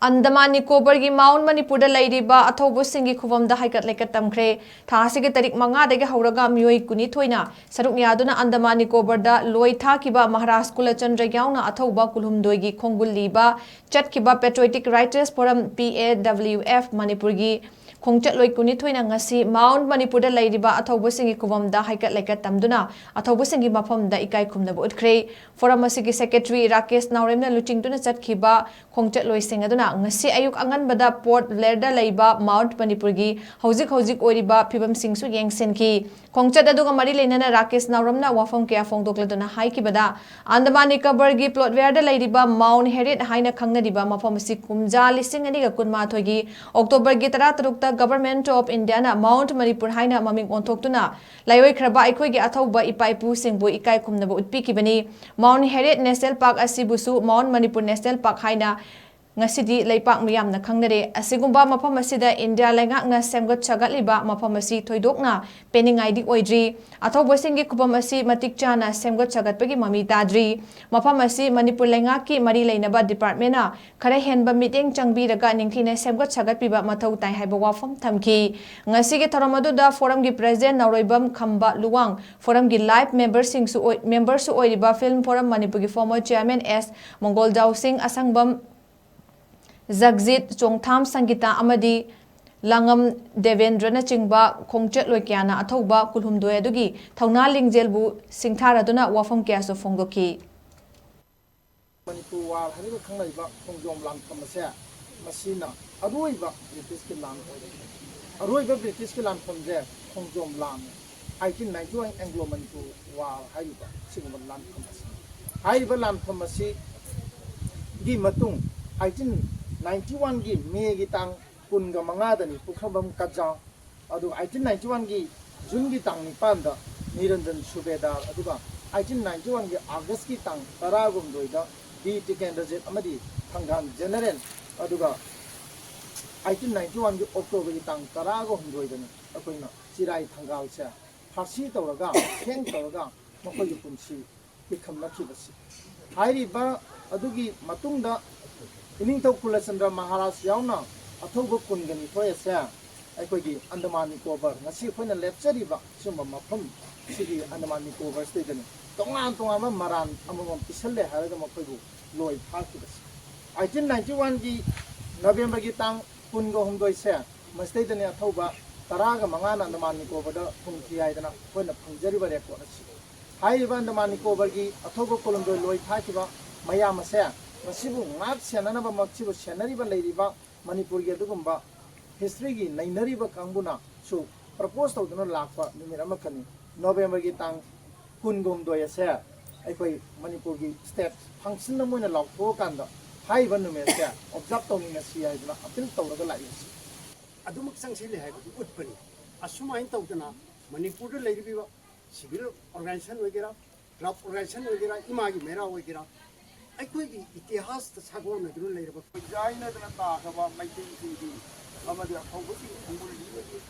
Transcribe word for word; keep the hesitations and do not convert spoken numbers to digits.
Andaman ꯅꯤꯀꯣꯕꯔꯒꯤ mount ꯃꯅꯤꯄꯨꯔꯗ ꯂꯩꯔꯤꯕ ꯑꯊꯧꯕꯁꯤꯡꯒꯤ ꯈꯨꯕꯝꯗ haircut ꯂꯩꯀꯠ ꯇꯝꯈ꯭ꯔꯦ꯫ ꯊꯥ ꯑꯁꯤꯒꯤ ꯇꯥꯔꯤꯛ ꯃꯉꯥꯗꯒꯤ ꯍꯧꯔꯒ ꯃꯤꯑꯣꯏ ꯀꯨꯟꯅꯤꯊꯣꯏꯅ ꯁꯔꯨꯛ ꯌꯥꯗꯨꯅ ꯑꯟꯗꯃꯥꯟ ꯅꯤꯀꯣꯕꯔꯗ ꯂꯣꯏ ꯊꯥꯈꯤꯕ ꯃꯍꯥꯔꯥꯖ ꯀꯨꯂꯆꯟꯗ꯭ꯔ ꯌꯥꯎꯅ ꯑꯊꯧꯕ ꯀꯨꯟꯍꯨꯝꯗꯣꯏꯒꯤ ꯈꯣꯡꯒꯨꯜ ꯂꯤꯕ ꯆꯠꯈꯤꯕ Patriotic Writers Forum, P A W F, ꯃꯅꯤꯄꯨꯔꯒꯤ ꯈꯣꯡꯆꯠꯂꯣꯏ ꯀꯨꯟꯅꯤꯊꯣꯏꯅ ꯉꯁꯤ ꯃꯥꯎꯟ ꯃꯅꯤꯄꯨꯔꯗ ꯂꯩꯔꯤꯕ ꯑꯊꯧꯕꯁꯤꯡꯒꯤ ꯈꯨꯕꯝꯗ ꯍꯥꯏꯀꯠ ꯂꯩꯀꯠ ꯇꯝꯗꯨꯅ ꯑꯊꯧꯕꯁꯤꯡꯒꯤ ꯃꯐꯝꯗ ꯏꯀꯥꯏ ꯈꯨꯝꯅꯕ ꯎꯠꯈ꯭ꯔꯦ꯫ Forum ꯑꯁꯤꯒꯤ Secretary ꯔꯥꯀꯦꯁ ꯅꯥꯎꯔꯦꯝꯅ ꯂꯨꯆꯤꯡꯗꯨꯅ ꯆꯠꯈꯤꯕ ꯈꯣꯡꯆꯠꯂꯣꯏꯁꯤꯡ ꯑꯗꯨꯅ ꯉꯁꯤ ꯑꯌꯨꯛ ꯑꯉꯟꯕꯗ ꯄꯣꯔꯠ ꯕ꯭ꯂꯦꯌꯔꯗ ꯂꯩꯕ ꯃꯥꯎꯟꯠ ꯃꯅꯤꯄꯨꯔꯒꯤ ꯍꯧꯖꯤꯛ ꯍꯧꯖꯤꯛ ꯑꯣꯏꯔꯤꯕ ꯐꯤꯕꯝꯁꯤꯡꯁꯨ ꯌꯦꯡꯁꯤꯟꯈꯤ꯫ ꯈꯣꯡꯆꯠ ꯑꯗꯨꯒ ꯃꯔꯤ ꯂꯩꯅꯅ ꯔꯥꯀꯦꯁ ꯅꯥꯎꯔꯝꯅ ꯋꯥꯐꯝ ꯀꯌꯥ ꯐꯣꯡꯗꯣꯛꯂꯗꯨꯅ ꯍꯥꯏꯈꯤꯕꯗ, ꯑꯟꯗꯃꯥꯟ ꯅꯤꯀꯣꯕꯔꯒꯤ ꯄ꯭ꯂꯣꯠ ꯕ꯭ꯂꯦꯌꯔꯗ ꯂꯩꯔꯤꯕ ꯃꯥꯎꯟꯠ ꯍꯦꯔꯤꯌꯠ ꯍꯥꯏꯅ ꯈꯪꯅꯔꯤꯕ ꯃꯐꯝ ꯑꯁꯤ ꯀꯨꯝꯖꯥ ꯂꯤꯁꯤꯡ ꯑꯅꯤꯒ ꯀꯨꯟꯃꯥꯊꯣꯏꯒꯤ ꯑꯣꯛꯇꯣꯕꯔꯒꯤ ꯇꯔꯥꯇꯔꯨꯛꯇ Government of Indiaꯅ ꯃꯥꯎꯟꯠ ꯃꯅꯤꯄꯨꯔ ꯍꯥꯏꯅ ꯃꯃꯤꯡ ꯑꯣꯟꯊꯣꯛꯇꯨꯅ ꯂꯥꯏꯑꯣꯏꯈ꯭ꯔꯕ ꯑꯩꯈꯣꯏꯒꯤ ꯑꯊꯧꯕ ꯏꯄꯥ ꯏꯄꯨꯁꯤꯡꯕꯨ ꯏꯀꯥꯏ ꯈꯨꯝꯅꯕ ꯎꯠꯄꯤꯈꯤꯕꯅꯤ꯫ ꯃꯥꯎꯟꯠ ꯍꯦꯔꯤꯌꯠ ꯅꯦꯁꯅꯦꯜ ꯄꯥꯔꯛ ꯑꯁꯤꯕꯨꯁꯨ ꯃꯥꯎꯟꯠ ꯃꯅꯤꯄꯨꯔ ꯅꯦꯁꯅꯦꯜ ꯄꯥꯔꯛ ꯍꯥꯏꯅ ꯉꯁꯤꯗꯤ ꯂꯩꯄꯥꯛ ꯃꯤꯌꯥꯝꯅ ꯈꯪꯅꯔꯦ꯫ ꯑꯁꯤꯒꯨꯝꯕ ꯃꯐꯝ ꯑꯁꯤꯗ ꯏꯟꯗꯤꯌꯥ ꯂꯩꯉꯥꯛꯅ ꯁꯦꯝꯒꯠ ꯁꯥꯒꯠꯂꯤꯕ ꯃꯐꯝ ꯑꯁꯤ ꯊꯣꯏꯗꯣꯛꯅ ꯄꯦꯟꯅꯤꯡꯉꯥꯏꯗꯤ ꯑꯣꯏꯗ꯭ꯔꯤ꯫ ꯑꯊꯧꯕꯁꯤꯡꯒꯤ ꯈꯨꯕꯝ ꯑꯁꯤ ꯃꯇꯤꯛ ꯆꯥꯅ ꯁꯦꯝꯒꯠ ꯁꯥꯒꯠꯄꯒꯤ ꯃꯃꯤ ꯇꯥꯗ꯭ꯔꯤ꯫ ꯃꯐꯝ ꯑꯁꯤ ꯃꯅꯤꯄꯨꯔ ꯂꯩꯉꯥꯛꯀꯤ ꯃꯔꯤ ꯂꯩꯅꯕ ꯗꯤꯄꯥꯔꯠꯃꯦꯟꯅ ꯈꯔ ꯍꯦꯟꯕ ꯃꯤꯠꯌꯦꯡ ꯆꯪꯕꯤꯔꯒ ꯅꯤꯡꯊꯤꯅ ꯁꯦꯝꯒꯠ ꯁꯥꯒꯠꯄꯤꯕ ꯃꯊꯧ ꯇꯥꯏ ꯍꯥꯏꯕ ꯋꯥꯐꯝ ꯊꯝꯈꯤ꯫ ꯉꯁꯤꯒꯤ ꯊꯧꯔꯝ ꯑꯗꯨꯗ ꯐꯣꯔꯝꯒꯤ ꯄ꯭ꯔꯦꯁꯤꯗꯦꯟꯠ ꯅꯥꯎꯔꯣꯏꯕꯝ ꯈꯝꯕ ꯂꯨꯋꯥꯡ, ꯐꯣꯔꯝꯒꯤ ꯂꯥꯏꯐ ꯃꯦꯝꯕꯔꯁꯤꯡꯁꯨ ꯑꯣꯏ-, ꯃꯦꯝꯕꯔꯁꯨ ꯑꯣꯏꯔꯤꯕ ꯐꯤꯜꯝ ꯐꯣꯔꯝ ꯃꯅꯤꯄꯨꯔꯒꯤ ꯐꯣꯔꯃꯔ ꯆꯤꯌꯥꯔꯃꯦꯟ ꯑꯦꯁ ꯃꯪꯒꯣꯜꯖꯥꯎ ꯁꯤꯡ, ꯑꯁꯪꯕꯝ ꯖꯒꯖꯤꯠ, ꯆꯣꯡꯊꯥꯝ ꯁꯪꯒꯤꯇꯥ ꯑꯃꯗꯤ ꯂꯥꯡꯉꯝ ꯗꯦꯕꯦꯟꯗ꯭ꯔꯅꯆꯤꯡꯕ ꯈꯣꯡꯆꯠꯂꯣꯏ ꯀꯌꯥꯅ ꯑꯊꯧꯕ ꯀꯨꯟꯍꯨꯝꯗꯣꯏ ꯑꯗꯨꯒꯤ ꯊꯧꯅꯥ ꯂꯤꯡꯖꯦꯜꯕꯨ ꯁꯤꯡꯊꯥꯔꯗꯨꯅ ꯋꯥꯐꯝ ꯀꯌꯥꯁꯨ ꯐꯣꯡꯗꯣꯛꯈꯤ꯫ ꯃꯅꯤꯄꯨꯔ ꯋꯥꯔ ꯍꯥꯏꯔꯒ ꯈꯪꯅꯔꯤꯕ ꯈꯣꯡꯖꯣꯝ ꯂꯥꯟꯐꯝ ꯑꯁꯦ ꯃꯁꯤꯅ ꯑꯔꯣꯏꯕ ꯕ꯭ꯔꯤꯇꯤꯁꯀꯤ ꯂꯥꯟ ꯑꯣꯏꯔꯛꯈꯤ꯫ ꯑꯔꯣꯏꯕ ꯕ꯭ꯔꯤꯇꯤꯁꯀꯤ ꯂꯥꯟꯐꯝꯁꯦ ꯈꯣꯡꯖꯣꯝ ꯂꯥꯟꯅꯤ꯫ Eighteen ninety one Anglo Manipur war ꯍꯥꯏꯔꯤꯕ ꯁꯤꯒꯨꯝꯕ ꯂꯥꯟꯐꯝ ꯑꯁꯤꯅꯤ꯫ ꯍꯥꯏꯔꯤꯕ ꯂꯥꯟꯐꯝ ꯑꯁꯤꯒꯤ ꯃꯇꯨꯡ ꯑꯩꯠꯇꯤꯟ ꯅꯥꯏꯟꯇꯤ ꯋꯥꯟꯒꯤ ꯃꯦꯒꯤ ꯇꯥꯡ ꯀꯨꯟꯒ ꯃꯉꯥꯗꯅꯤ ꯄꯨꯈ꯭ꯔꯝꯕꯝ ꯀꯠꯖꯥꯎ, ꯑꯗꯨꯒ ꯑꯩꯠꯇꯤꯟ ꯅꯥꯏꯟꯇꯤ ꯋꯥꯟꯒꯤ ꯖꯨꯟꯒꯤ ꯇꯥꯡ ꯅꯤꯄꯥꯟꯗ ꯅꯤꯔꯟꯖꯟ ꯁꯨꯕꯦꯗꯥꯔ, ꯑꯗꯨꯒ ꯑꯩꯠꯇꯤꯟ ꯅꯥꯏꯟꯇꯤ ꯋꯥꯟꯒꯤ ꯑꯥꯒꯁꯀꯤ ꯇꯥꯡ ꯇꯔꯥꯒ ꯍꯨꯝꯗꯣꯏꯗ ꯕꯤ ꯇꯤꯀꯦꯟꯗ꯭ꯔꯖꯤꯠ ꯑꯃꯗꯤ ꯊꯪꯒꯥꯜ ꯖꯦꯅꯔꯦꯜ, ꯑꯗꯨꯒ ꯑꯩꯠꯇꯤꯟ ꯅꯥꯏꯟꯇꯤ ꯋꯥꯟꯒꯤ ꯑꯣꯛꯇꯣꯕꯔꯒꯤ ꯇꯥꯡ ꯇꯔꯥꯒ ꯍꯨꯝꯗꯣꯏꯗꯅꯤ ꯑꯩꯈꯣꯏꯅ ꯆꯤꯔꯥꯏ ꯊꯪꯒꯥꯜꯁꯦ ꯐꯥꯁꯤ ꯇꯧꯔꯒ, ꯍꯦꯡ ꯇꯧꯔꯒ ꯃꯈꯣꯏꯒꯤ ꯄꯨꯟꯁꯤ ꯄꯤꯈꯝꯅꯈꯤꯕꯁꯤ꯫ ꯍꯥꯏꯔꯤꯕ ꯑꯗꯨꯒꯤ ꯃꯇꯨꯡꯗ ꯏꯅꯤꯡꯊꯧ ꯀꯨꯂꯆꯟꯗ꯭ꯔ ꯃꯍꯥꯔꯥꯖ ꯌꯥꯎꯅ ꯑꯊꯧꯕ ꯀꯨꯟꯒ ꯅꯤꯊꯣꯏ ꯑꯁꯦ ꯑꯩꯈꯣꯏꯒꯤ ꯑꯟꯗꯃꯥꯟ ꯅꯤꯀꯣꯕꯔ, ꯉꯁꯤ ꯑꯩꯈꯣꯏꯅ ꯂꯦꯞꯆꯔꯤꯕ ꯁꯤꯒꯨꯝꯕ ꯃꯐꯝ, ꯁꯤꯒꯤ ꯑꯟꯗꯃꯥꯟ ꯅꯤꯀꯣꯕꯔ ꯁꯤꯗꯩꯗꯅꯤ ꯇꯣꯉꯥꯟ ꯇꯣꯉꯥꯟꯕ ꯃꯔꯥꯟ ꯑꯃꯃꯝ ꯄꯤꯁꯜꯂꯦ ꯍꯥꯏꯔꯒ ꯃꯈꯣꯏꯕꯨ ꯂꯣꯏ ꯊꯥꯈꯤꯕꯁꯦ꯫ ꯑꯩꯠꯇꯤꯟ ꯅꯥꯏꯟꯇꯤ ꯋꯥꯟꯒꯤ ꯅꯕꯦꯝꯕꯔꯒꯤ ꯇꯥꯡ ꯀꯨꯟꯒ ꯍꯨꯝꯗꯣꯏꯁꯦ ꯃꯁꯤꯗꯩꯗꯅꯤ ꯑꯊꯧꯕ ꯇꯔꯥꯒ ꯃꯉꯥꯅ ꯑꯟꯗꯃꯥꯟ ꯅꯤꯀꯣꯕꯔꯗ ꯐꯨꯝꯈꯤ ꯍꯥꯏꯗꯅ ꯑꯩꯈꯣꯏꯅ ꯐꯪꯖꯔꯤꯕ ꯔꯦꯀꯣꯔꯠ ꯑꯁꯤ꯫ ꯍꯥꯏꯔꯤꯕ ꯑꯟꯗꯃꯥꯟ ꯅꯤꯀꯣꯕꯔꯒꯤ ꯑꯊꯧꯕ ꯀꯣꯂꯨꯝꯗꯣꯏ ꯂꯣꯏ ꯊꯥꯈꯤꯕ ꯃꯌꯥꯝ ꯑꯁꯦ ꯃꯁꯤꯕꯨ ꯉꯥꯛ ꯁꯦꯟꯅꯅꯕ, ꯃꯁꯤꯕꯨ ꯁꯦꯟꯅꯔꯤꯕ ꯂꯩꯔꯤꯕ ꯃꯅꯤꯄꯨꯔꯒꯤ ꯑꯗꯨꯒꯨꯝꯕ ꯍꯤꯁꯇ꯭ꯔꯤꯒꯤ ꯅꯩꯅꯔꯤꯕ ꯀꯥꯡꯕꯨꯅꯁꯨ ꯄ꯭ꯔꯄꯣꯁ ꯇꯧꯗꯨꯅ ꯂꯥꯛꯄ ꯅꯨꯃꯤꯠ ꯑꯃꯈꯛꯅꯤ꯫ ꯅꯣꯕꯦꯝꯕꯔꯒꯤ ꯇꯥꯡ ꯀꯨꯟꯒ ꯍꯨꯝꯗꯣꯏ ꯑꯁꯦ ꯑꯩꯈꯣꯏ ꯃꯅꯤꯄꯨꯔꯒꯤ ꯁ꯭ꯇꯦꯠ ꯐꯪꯁꯟ ꯑꯃ ꯑꯣꯏꯅ ꯂꯥꯎꯊꯣꯛꯑꯀꯥꯟꯗ ꯍꯥꯏꯔꯤꯕ ꯅꯨꯃꯤꯠ ꯑꯁꯦ ꯑꯣꯕꯖꯥꯔꯕ ꯇꯧꯃꯤꯟꯅꯁꯤ ꯍꯥꯏꯗꯨꯅ ꯑꯄꯤꯜ ꯇꯧꯔꯒ ꯂꯥꯛꯏ꯫ ꯑꯁꯤ ꯑꯗꯨꯃꯛ ꯆꯪꯁꯤꯜꯂꯦ ꯍꯥꯏꯕꯗꯨ ꯎꯠꯄꯅꯤ꯫ ꯑꯁꯨꯃꯥꯏꯅ ꯇꯧꯗꯅ ꯃꯅꯤꯄꯨꯔꯗ ꯂꯩꯔꯤꯕ ꯁꯤꯚꯤꯜ ꯑꯣꯔꯒꯅꯥꯏꯖꯦꯁꯟ ꯑꯣꯏꯒꯦꯔꯥ, ꯀ꯭ꯂꯕ ꯑꯣꯔꯒꯅꯥꯏꯖꯦꯁꯟ ꯑꯣꯏꯒꯦꯔꯥ, ꯏꯃꯥꯒꯤ ꯃꯩꯔꯥ ꯑꯣꯏꯒꯦꯔꯥ, ꯑꯩꯈꯣꯏꯒꯤ ꯏꯇꯤꯍꯥꯁꯇ ꯁꯥꯒꯣꯟꯅꯗꯨꯅ ꯂꯩꯔꯕ ꯈꯣꯏꯖꯥꯏꯅꯗꯅ ꯇꯥꯈ꯭ꯔꯕ ꯃꯩꯇꯩꯁꯤꯡꯒꯤ ꯑꯃꯗꯤ ꯑꯐꯧꯕꯁꯤꯡ ꯈꯣꯡꯒꯨꯜ ꯂꯤꯕꯒꯤ